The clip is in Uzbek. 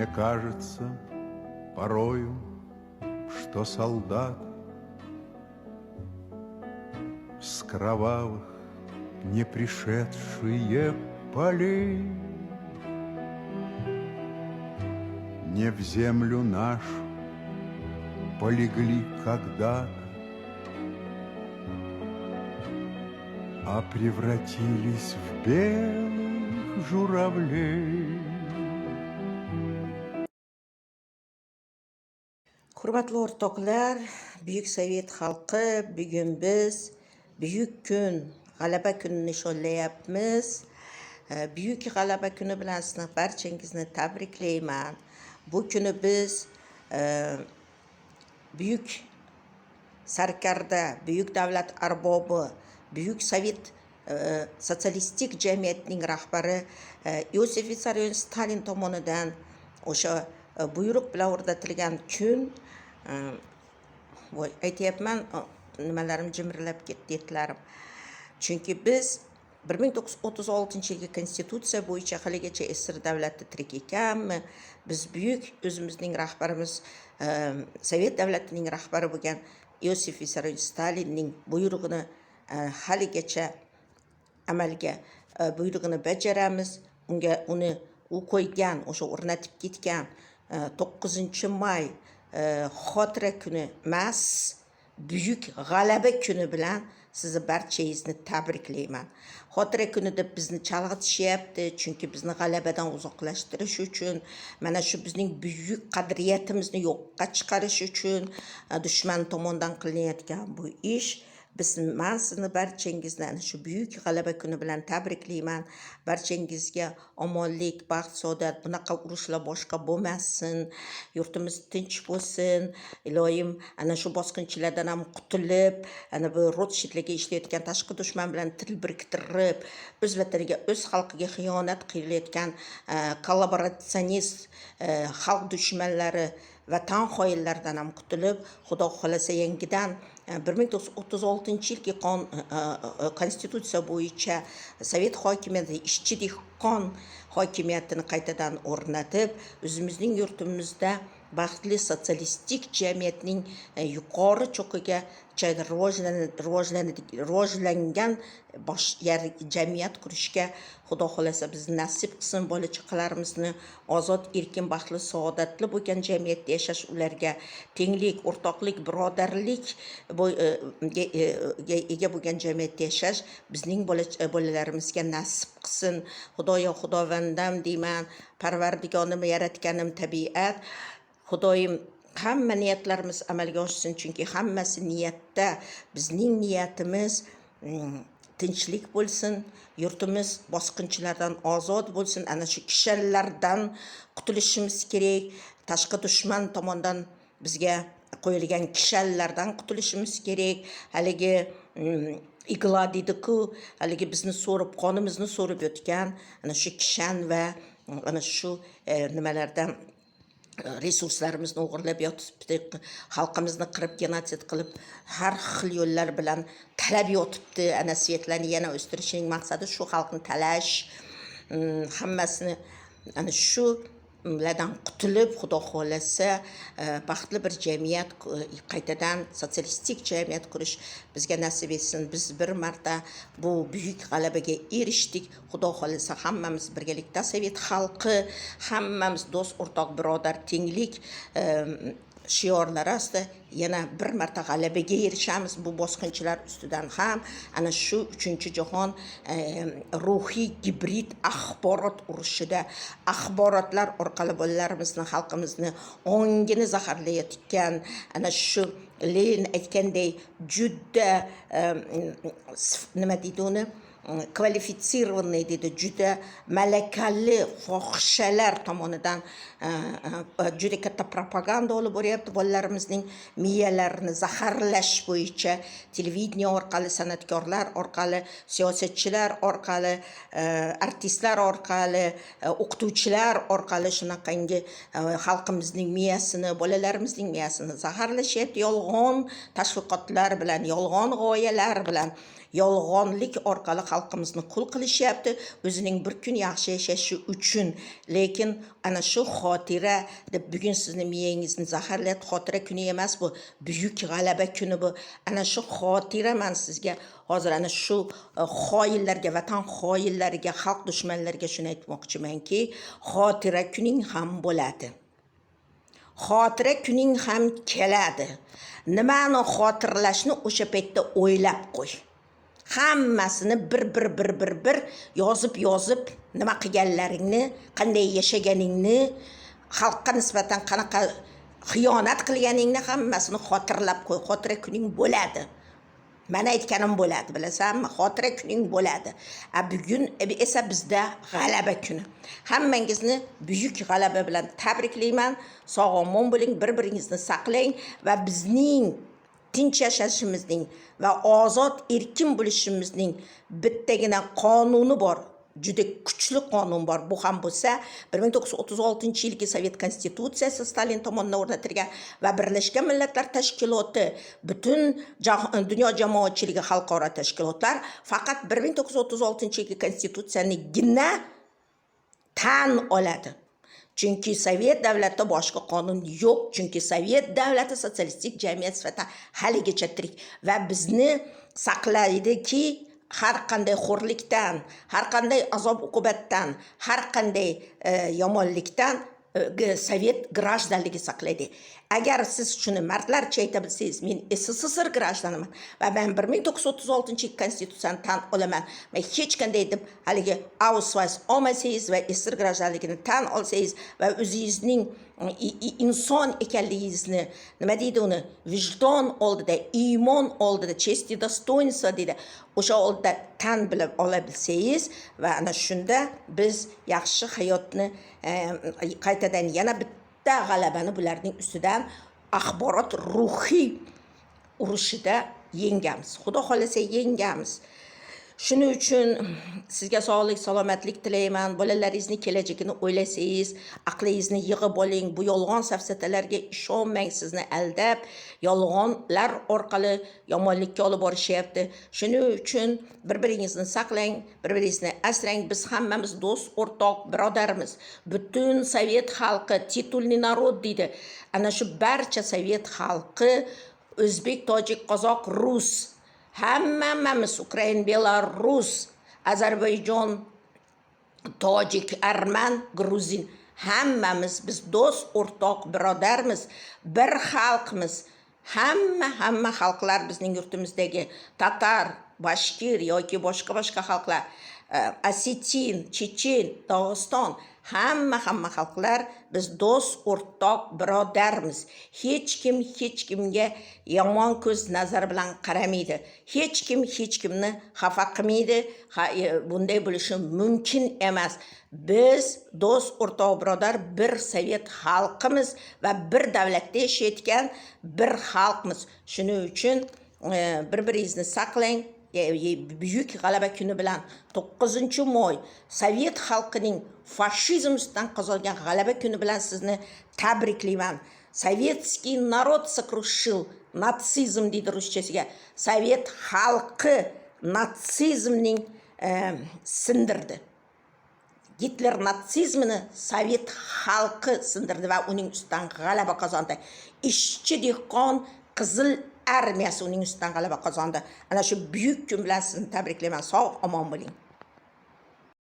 Мне кажется порою, что солдат с кровавых не пришедшие полей не в землю нашу полегли когда-то, а превратились в белых журавлей. Hurmatli o'rtoqlar, buyuk sovet xalqi, bugun biz buyuk kun, g'alaba kunini nishonlayapmiz. Buyuk g'alaba kuni bilan sizni barchangizni tabriklayman. Bu kuni biz buyuk sarkarda, buyuk davlat arbobi, buyuk sovet sotsialistik jamiyatining rahbari Iosif Vissarionovich Stalin tomonidan o'sha buyruq bilan o'rnatilgan kun, voy, aytyapman, nimalarim jimirlab ketdi, etlarim. Chunki biz 1936-yilgi konstitutsiya bo'yicha haligacha SSR davlati tirik ekanmi, biz buyuk o'zimizning rahbarimiz, sovet davlatining rahbari bo'lgan Iosif Vissarionovich Stalinning buyrug'ini haligacha amalga buyrug'ini bajaramiz. Unga uni u qo'ygan, o'sha o'rnatib ketgan 9 may xotira kuni emas, buyuk g'alaba kuni bilan sizni barchangizni tabriklayman. Xotira kuni deb bizni chalg'itishyapti, chunki bizni g'alabadan uzoqlashtirish uchun, mana shu bizning buyuk qadriyatimizni yo'qqa chiqarish uchun dushman tomonidan qilinayotgan bu ish. Biz, man sizni barchangizni ana shu buyuk g'alaba kuni bilan tabriklayman. Barchangizga omonlik, baxt, saodat, bunaqa urushlar boshqa bo'lmasin, yurtimiz tinch bo'lsin. Iloyim, ana shu bosqinchilardan ham qutulib, ana bu Rotshildlarga ishlayotgan tashqi dushman bilan til biriktirib, o'z vataniga, o'z xalqiga xiyonat qilayotgan kollaboratsionist xalq dushmanlari, vatan xoinlaridan ham qutulib, Xudo xohlasa, yangidan 1936-yilgi konstitutsiya bo'yicha sovet hokimiyati, ishchi dehqon hokimiyatini qaytadan o'rnatib, o'zimizning yurtimizda baxtli sotsialistik jamiyatning yuqori cho'qqigacha rivojlangan bosh jamiyat qurishga Xudo xohlasa bizni nasib qilsin. Bola chaqalarimizni ozod, erkin, baxtli, saodatli bo'lgan jamiyatda yashash, ularga tenglik, o'rtoqlik, birodarlik ga ega bo'lgan jamiyatda yashash bizning bolalarimizga nasib qilsin. Xudoyo, Xudovandam deyman, Parvardigorim, yaratganim tabiat, Xudoyim, hamma niyatlarimiz amalga oshsin, chunki hammasi niyatda. Bizning niyatimiz tinchlik bo'lsin, yurtimiz bosqinchilardan ozod bo'lsin, ana shu kishanlardan qutulishimiz kerak, tashqi dushman tomonidan bizga qo'yilgan kishanlardan qutulishimiz kerak. Haligi игла deydiku, haligi bizni so'rib, qonimizni so'rib o'tgan ana shu kishan va ana shu nimalardan resurslarimizni o'g'irlab yotibdi, xalqimizni qirib, genotsid qilib, har xil yo'llar bilan talab yotibdi. Ana svetlarni yana o'stirishning maqsadi shu xalqni talash. Hammasini ana shu ulardan qutulib, Xudo xohlasa, baxtli bir jamiyat, qaytadan sotsialistik jamiyat qurish bizga nasib etsin. Biz bir marta bu buyuk g'alabaga erishdik. Xudo xohlasa, hammamiz birgalikda, sovet xalqi hammamiz do'st, o'rtoq, birodar, tenglik shiorlari ostida yana bir marta g'alabaga erishamiz bu bosqinchilar ustidan ham. Ana shu uchinchi jahon ruhiy gibrid axborot urushida axborotlar orqali bolalarimizni, xalqimizni ongini zaharlayotgan ana shu Lenin aytganday juda nima deydi uni, квалифицированный deydi, juda malakali fohishalar tomonidan juda katta propaganda olib boryapti bolalarimizning miyalarini zaharlash bo'yicha, televideniye orqali, san'atkorlar orqali, siyosatchilar orqali, artistlar orqali, o'qituvchilar orqali shunaqangi xalqimizning miyasini, bolalarimizning miyasini zaharlashyapti yolg'on tashviqotlar bilan, yolg'on g'oyalar bilan, yolg'onlik orqali. Xalqimizni qul qilishyapti o'zining bir kun yaxshi yashashi uchun. Lekin ana shu xotira deb bugun sizni miyangizni zaharlayapti. Xotira kuni emas bu, buyuk g'alaba kuni bu. Ana shu xotira, man sizga hozir ana shu xoinlarga, vatan xoinlariga, xalq dushmanlariga shuni aytmoqchimanki, xotira kuning ham bo'ladi, xotira kuning ham keladi. Nimani xotirlashni o'sha paytda o'ylab qo'y. Hammasini bir bir bir bir bir yozib yozib, nima qilganlaringni, qanday yashaganingni, xalqqa nisbatan qanaqa xiyonat qilganingni, hammasini xotirlab qo'y. Xotira kuning bo'ladi. Mana aytganim bo'ladi, bilasanmi? Xotira kuning bo'ladi. A bugun esa bizda g'alaba kuni. Hammangizni buyuk g'alaba bilan tabriklayman. Sog' omon bo'ling, bir biringizni saqlang va bizning tinch yashashimizning va ozod, erkin bo'lishimizning bittagina qonuni bor, juda kuchli qonun bor. Bu ham bo'lsa 1936-yilgi Sovet konstitutsiyasi, Stalin tomonidan o'rnatilgan, va Birlashgan Millatlar Tashkiloti, butun dunyo jamoatchiligi, xalqaro tashkilotlar faqat 1936-yilgi konstitutsiyanigina tan oladi, chunki sovet davlatida boshqa qonun yo'q, chunki sovet davlati sotsialistik jamiyat sifatida haligacha tirik va bizni saqlaydiki har qanday xo'rlikdan, har qanday azob uqubatdan, har qanday yomonlikdan sovet граждан ligi saqlaydi. Agar siz shuni mardlarcha ayta bilsangiz, "Men SSSR граждан iman va man 1936 konstitutsiyani tan olaman va hech qanday" deb haligi ausweis olmasangiz va SSR граждан ligini tan olsangiz va o'zingizning inson ekanligingizni, nima deydi uni, vijdon oldida, iymon oldida, честь и достоинство deydi, o'sha oldida tan bilib ola bilsangiz va ana shunda biz yaxshi hayotni qaytadan yana bitta g'alabani bularning ustidan axborot ruhiy urushida yengamiz. Xudo xohlasa, yengamiz. Shuning uchun sizga sog'lik, salomatlik tilayman. Bolalaringizni kelajagini o'ylasangiz, aqlingizni yig'ib oling. Bu yolg'on safsatalarga ishonmang. Sizni aldab, yolg'onlar orqali yomonlikka olib borishyapti. Shuning uchun bir biringizni saqlang, bir biringizni asrang. Biz hammamiz do'st, o'rtoq, birodarmiz. Butun sovet xalqi, титульный народ deydi, ana shu barcha sovet xalqi, o'zbek, tojik, qozoq, rus, hammamiz, ukrain, belarus, ozarbayjon, tojik, arman, gruzin, hammamiz biz do'st, o'rtoq, birodarmiz, bir xalqmiz. Hamma xalqlar, bizning yurtimizdagi tatar, bashkir yoki boshqa boshqa xalqlar, osetin, chechen, Dog'iston, hamma xalqlar biz do'st, o'rtoq, birodarmiz. Hech kim hech kimga yomon ko'z nazar bilan qaramaydi, hech kim hech kimni xafa qilmaydi. Ha, bunday bo'lishi mumkin emas. Biz do'st, o'rtoq, birodar, bir sovet xalqimiz va bir davlatda yashayotgan bir xalqmiz. Shuning uchun bir biringizni saqlang. Buyuk g'alaba kuni bilan, 9-moy, sovet xalqining fashizm ustidan qozongan g'alaba kuni bilan sizni tabriklayman. "Советский народ сокрушил нацизм" deydi ruschasiga. Sovet xalqi natsizmning sindirdi. Gitler natsizmini sovet xalqi sindirdi va uning ustidan g'alaba qozondi. Ishchi, dehqon qizil armiyasi uning ustidan g'alaba qozondi. Ana shu buyuk kun bilan sizni tabriklayman. Sog' omon bo'ling.